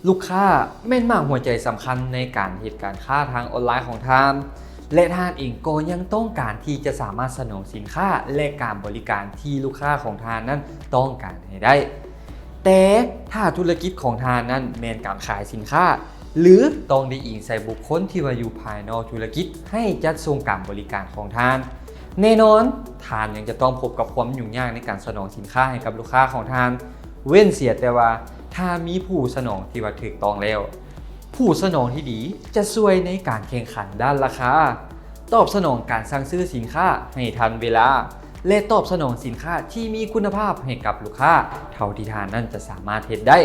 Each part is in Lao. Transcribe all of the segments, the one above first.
ລູກຄ້າແມ່ນໝາກຫົວໃຈສຳຄັນໃນການເຮັດການຄ້າທາງອອນລາຍຂອງທ່ານ ແລະ ທ່ານເອງກໍຍັງຕ້ອງການທີ່ຈະສາມາດສະໜອງສິນຄ້າ ແລະ ການບໍລິການທີ່ລູກຄ້າຂອງທ່ານນັ້ນຕ້ອງການໃຫ້ໄດ້. ແຕ່ຖ້າທຸລະກິດຂອງທ່ານນັ້ນແມ່ນການຂາຍສິນຄ້າ ຫຼື ຕ້ອງໄດ້ອີງໃສ່ບຸກຄົນທີ່ວ່າຢູ່ພາຍນອກທຸລະກິດໃຫ້ຈັດສົ່ງການບໍລິການຂອງທ່ານ, ແນ່ນອນ, ທ່ານຍັງຈະຕ້ອງພົບກັບຄວາມຫຍຸ້ງຍາກໃນການສະໜອງສິນຄ້າໃຫ້ກັບລູກຄ້າຂອງທ່ານ, ເວັ້ນເສຍແຕ່ວ່າທ່ານມີຜູ້ສະໜອງທີ່ວ່າຖືກຕ້ອງແລ້ວ. ຜູ້ສະໜອງທີ່ດີຈະຊ່ວຍໃນການແຂ່ງຂັນດ້ານລາຄາ, ຕອບສະໜອງການສັ່ງຊື້ສິນຄ້າໃຫ້ທັນເວລາ ແລະ ຕອບສະໜອງສິນຄ້າທີ່ມີຄຸນນະພາບໃຫ້ກັບລູກຄ້າເທົ່າທີ່ທ່ານນັ້ນຈະສາມາດເຮັດໄດ້.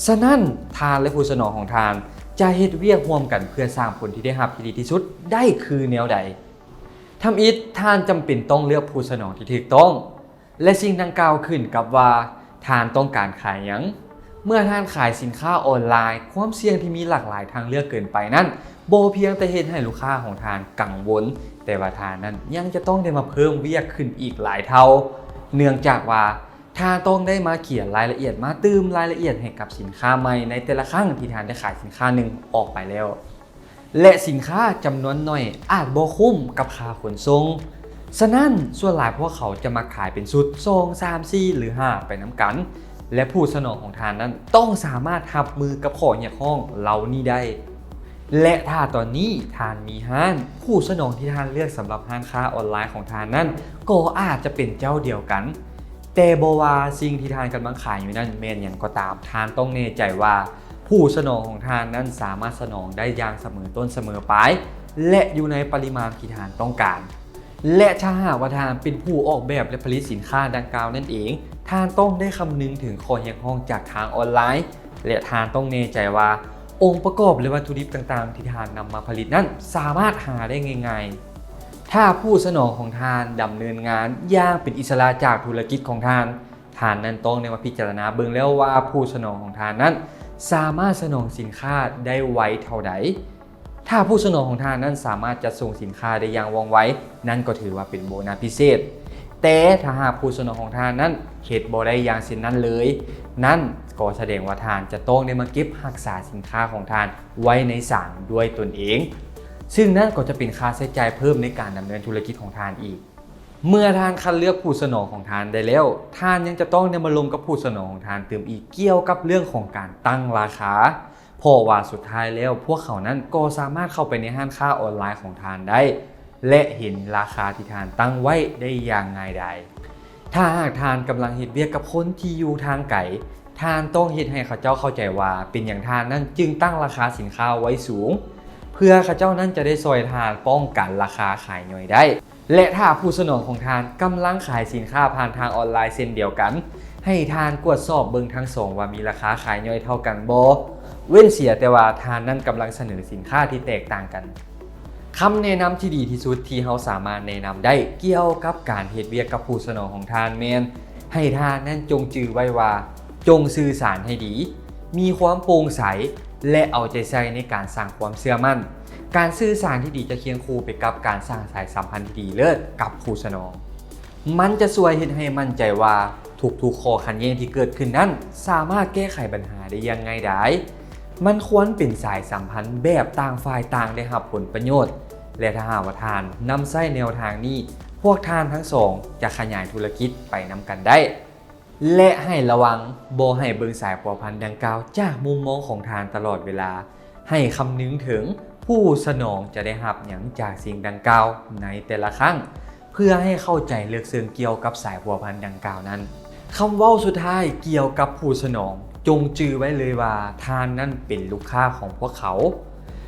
ສະນັ້ນ, ທ່ານ ແລະ ຜູ້ສະໜອງຂອງທ່ານຈະເຮັດວຽກຮ່ວມກັນເພື່ອສ້າງຜົນທີ່ໄດ້ຮັບທີ່ດີທີ່ສຸດໄດ້ຄືແນວໃດ? ທຳອິດ, ທ່ານຈຳເປັນຕ້ອງເລືອກຜູ້ສະໜອງທີ່ຖືກຕ້ອງ ແລະ ສິ່ງດັ່ງກ່າວຂຶ້ນກັບວ່າທ່ານຕ້ອງການຂາຍຫຍັງ. ເມື່ອທ່ານຂາຍສິນຄ້າອອນລາຍ, ຄວາມສ່ຽງທີ່ມີຫຼາກຫຼາຍທາງເລືອກເກີນໄປນັ້ນ ບໍ່ພຽງແຕ່ເຮັດໃຫ້ລູກຄ້າຂອງທ່ານກັງວົນ, ແຕ່ວ່າທ່ານນັ້ນຍັງຈະຕ້ອງໄດ້ມາເພີ່ມວຽກຂຶ້ນອີກຫຼາຍເທົ່າ, ເນື່ອງຈາກວ່າທ່ານຕ້ອງໄດ້ມາຂຽນລາຍລະອຽດ, ມາຕື່ມລາຍລະອຽດໃຫ້ກັບສິນຄ້າໃໝ່ໃນແຕ່ລະຄັ້ງທີ່ທ່ານໄດ້ຂາຍສິນຄ້າໜຶ່ງອອກໄປແລ້ວ. ແລະ ສິນຄ້າຈຳນວນໜ້ອຍອາດບໍ່ຄຸ້ມກັບຄ່າຂົນສົ່ງ. ສະນັ້ນ, ສ່ວນຫຼາຍພວກເຂົາຈະມັກຂາຍເປັນຊຸດ ສອງ ສາມ ສີ່ ຫຼື ຫ້າ ໄປນຳກັນ, ແລະ ຜູ້ສະໜອງຂອງທ່ານນັ້ນຕ້ອງສາມາດຮັບມືກັບຂໍ້ຮຽກຮ້ອງເຫຼົ່ານີ້ໄດ້. ແລະ ຖ້າຕອນນີ້ທ່ານມີຮ້ານ, ຜູ້ສະໜອງທີ່ທ່ານເລືອກສຳລັບຮ້ານຄ້າອອນລາຍຂອງທ່ານນັ້ນກໍອາດຈະເປັນເຈົ້າດຽວກັນ. ແຕ່ບໍ່ວ່າສິ່ງທີ່ທ່ານກຳລັງຂາຍຢູ່ນັ້ນແມ່ນຫຍັງກໍຕາມ, ທ່ານຕ້ອງແນ່ໃຈວ່າ ຜູ້ສະໜອງຂອງທ່ານນັ້ນສາມາດສະໜອງໄດ້ຢ່າງສະເໝີຕົ້ນສະເໝີປາຍ ແລະ ຢູ່ໃນປະລິມານທີ່ທ່ານຕ້ອງການ. ແລະ ຖ້າຫາກວ່າທ່ານເປັນຜູ້ອອກແບບ ແລະ ຜະລິດສິນຄ້າດັ່ງກ່າວນັ້ນເອງ, ທ່ານຕ້ອງໄດ້ຄຳນຶງເຖິງຂໍ້ຮຽກຮ້ອງຈາກທາງອອນລາຍ ແລະ ທ່ານຕ້ອງແນ່ໃຈວ່າອົງປະກອບ ແລະ ວັດຖຸດິບຕ່າງໆທີ່ທ່ານນຳມາຜະລິດນັ້ນສາມາດຫາໄດ້ງ່າຍໆ. ຖ້າຜູ້ສະໜອງຂອງທ່ານດຳເນີນງານຢ່າງເປັນອິດສະຫຼະຈາກທຸລະກິດຂອງທ່ານ, ທ່ານນັ້ນຕ້ອງໄດ້ມາພິຈາລະນາເບິ່ງແລ້ວວ່າຜູ້ສະໜອງຂອງທ່ານນັ້ນສາມາດສະໜອງສິນຄ້າໄດ້ໄວເທົ່າໃດ. ຖ້າຜູ້ສະໜອງຂອງທ່ານນັ້ນສາມາດຈັດສົ່ງສິນຄ້າໄດ້ຢ່າງວ່ອງໄວ, ນັ້ນກໍຖືວ່າເປັນໂບນັດພິເສດ. ແຕ່ຖ້າຫາກຜູ້ສະໜອງຂອງທ່ານນັ້ນເຮັດບໍ່ໄດ້ຢ່າງເຊັ່ນນັ້ນເລີຍ, ນັ້ນກໍສະແດງວ່າທ່ານຈະຕ້ອງໄດ້ມາເກັບຮັກສາສິນຄ້າຂອງທ່ານໄວ້ໃນສາງດ້ວຍຕົນເອງ, ຊຶ່ງນັ້ນກໍຈະເປັນຄ່າໃຊ້ຈ່າຍເພີ່ມໃນການດຳເນີນທຸລະກິດຂອງທ່ານອີກ. ເມື່ອທ່ານຄັດເລືອກຜູ້ສະໜອງຂອງທ່ານໄດ້ແລ້ວ, ທ່ານຍັງຈະຕ້ອງໄດ້ມາລົມກັບຜູ້ສະໜອງຂອງທ່ານຕື່ມອີກກ່ຽວກັບເລື່ອງຂອງການຕັ້ງລາຄາ, ເພາະວ່າສຸດທ້າຍແລ້ວພວກເຂົານັ້ນກໍສາມາດເຂົ້າໄປໃນຮ້ານຄ້າອອນລາຍຂອງທ່ານໄດ້ ແລະ ເຫັນລາຄາທີ່ທ່ານຕັ້ງໄວ້ໄດ້ຢ່າງງ່າຍດາຍ. ຖ້າຫາກທ່ານກຳລັງເຮັດວຽກກັບຄົນທີ່ຢູ່ທາງໄກ, ທ່ານຕ້ອງເຮັດໃຫ້ເຂົາເຈົ້າເຂົ້າໃຈວ່າເປັນຫຍັງທ່ານນັ້ນຈຶ່ງຕັ້ງລາຄາສິນຄ້າໄວ້ສູງ, ເພື່ອເຂົາເຈົ້ານັ້ນຈະໄດ້ຊ່ອຍທ່ານປ້ອງກັນລາຄາຂາຍຍ່ອຍໄດ້. ແລະ ຖ້າຜູ້ສະໜອງຂອງທ່ານກຳລັງຂາຍສິນຄ້າຜ່ານທາງອອນລາຍເຊັ່ນດຽວກັນ, ໃຫ້ທ່ານກວດສອບເບິ່ງທັງສອງວ່າມີລາຄາຂາຍຍ່ອຍເທົ່າກັນບໍ່, ເວັ້ນເສຍແຕ່ວ່າທ່ານນັ້ນກຳລັງສະເໜີສິນຄ້າທີ່ແຕກຕ່າງກັນ. ຄຳແນະນຳທີ່ດີທີ່ສຸດທີ່ເຮົາສາມາດແນະນຳໄດ້ກ່ຽວກັບການເຮັດວຽກກັບຜູ້ສະໜອງຂອງທ່ານແມ່ນ ໃຫ້ທ່ານນັ້ນຈົ່ງຈື່ໄວ້ວ່າ ຈົ່ງສື່ສານໃຫ້ດີ, ມີຄວາມໂປ່ງໃສ ແລະ ເອົາໃຈໃສ່ໃນການສ້າງຄວາມເຊື່ອໝັ້ນ. ການສື່ສານທີ່ດີຈະຄຽງຄູ່ໄປກັບການສ້າງສາຍສຳພັນທີ່ດີເລີດກັບຜູ້ສະໜອງ. ມັນຈະຊ່ວຍເຮັດໃຫ້ໝັ້ນໃຈວ່າທຸກໆຂໍ້ຂັດແຍ່ງທີ່ເກີດຂຶ້ນນັ້ນສາມາດແກ້ໄຂບັນຫາໄດ້ຢ່າງງ່າຍດາຍ. ມັນຄວນເປັນສາຍສຳພັນແບບຕ່າງຝ່າຍຕ່າງໄດ້ຮັບຜົນປະໂຫຍດ ແລະ ຖ້າຫາກວ່າທ່ານນຳໃຊ້ແນວທາງນີ້, ພວກທ່ານທັງສອງຈະຂະຫຍາຍທຸລະກິດໄປນຳກັນໄດ້. ແລະ ໃຫ້ລະວັງບໍ່ໃຫ້ເບິ່ງສາຍພົວພັນດັ່ງກ່າວຈາກມຸມມອງຂອງທ່ານຕະຫຼອດເວລາ. ໃຫ້ຄຳນຶງເຖິງຜູ້ສະໜອງຈະໄດ້ຮັບຫຍັງຈາກສິ່ງດັ່ງກ່າວໃນແຕ່ລະຄັ້ງ, ເພື່ອໃຫ້ເຂົ້າໃຈເລິກເຊິ່ງກ່ຽວກັບສາຍພົວພັນດັ່ງກ່າວນັ້ນ. ຄຳເວົ້າສຸດທ້າຍກ່ຽວກັບຜູ້ສະໜອງ, ຈົ່ງຈື່ໄວ້ເລີຍວ່າທ່ານນັ້ນເປັນລູກຄ້າຂອງພວກເຂົາ,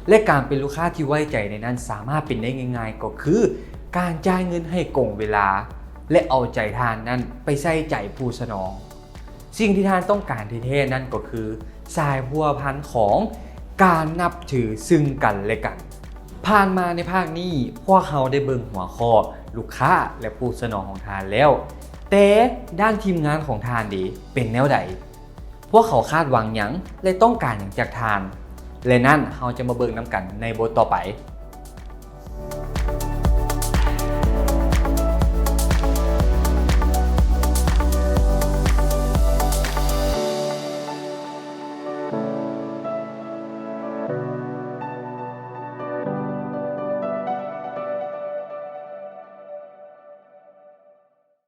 ແລະ ການເປັນລູກຄ້າທີ່ໄວ້ໃຈໃນນັ້ນສາມາດເປັນໄດ້ງ່າຍໆ ກໍຄືການຈ່າຍເງິນໃຫ້ກົງເວລາ ແລະ ເອົາໃຈທ່ານນັ້ນໄປໃສ່ໃຈຜູ້ສະໜອງ. ສິ່ງທີ່ທ່ານຕ້ອງການແທ້ໆນັ້ນກໍຄືສາຍພົວພັນຂອງການນັບຖືຊຶ່ງກັນແລະກັນ. ຜ່ານມາໃນພາກນີ້, ພວກເຮົາໄດ້ເບິ່ງຫົວຂໍ້ລູກຄ້າ ແລະ ຜູ້ສະໜອງຂອງທ່ານແລ້ວ, ແຕ່ດ້ານທີມງານຂອງທ່ານເດ ເປັນແນວໃດ? ພວກເຂົາຄາດຫວັງຫຍັງ ແລະ ຕ້ອງການຫຍັງຈາກທ່ານ? ແລະ ນັ້ນເຮົາຈະມາເບິ່ງນຳກັນໃນບົດຕໍ່ໄປ.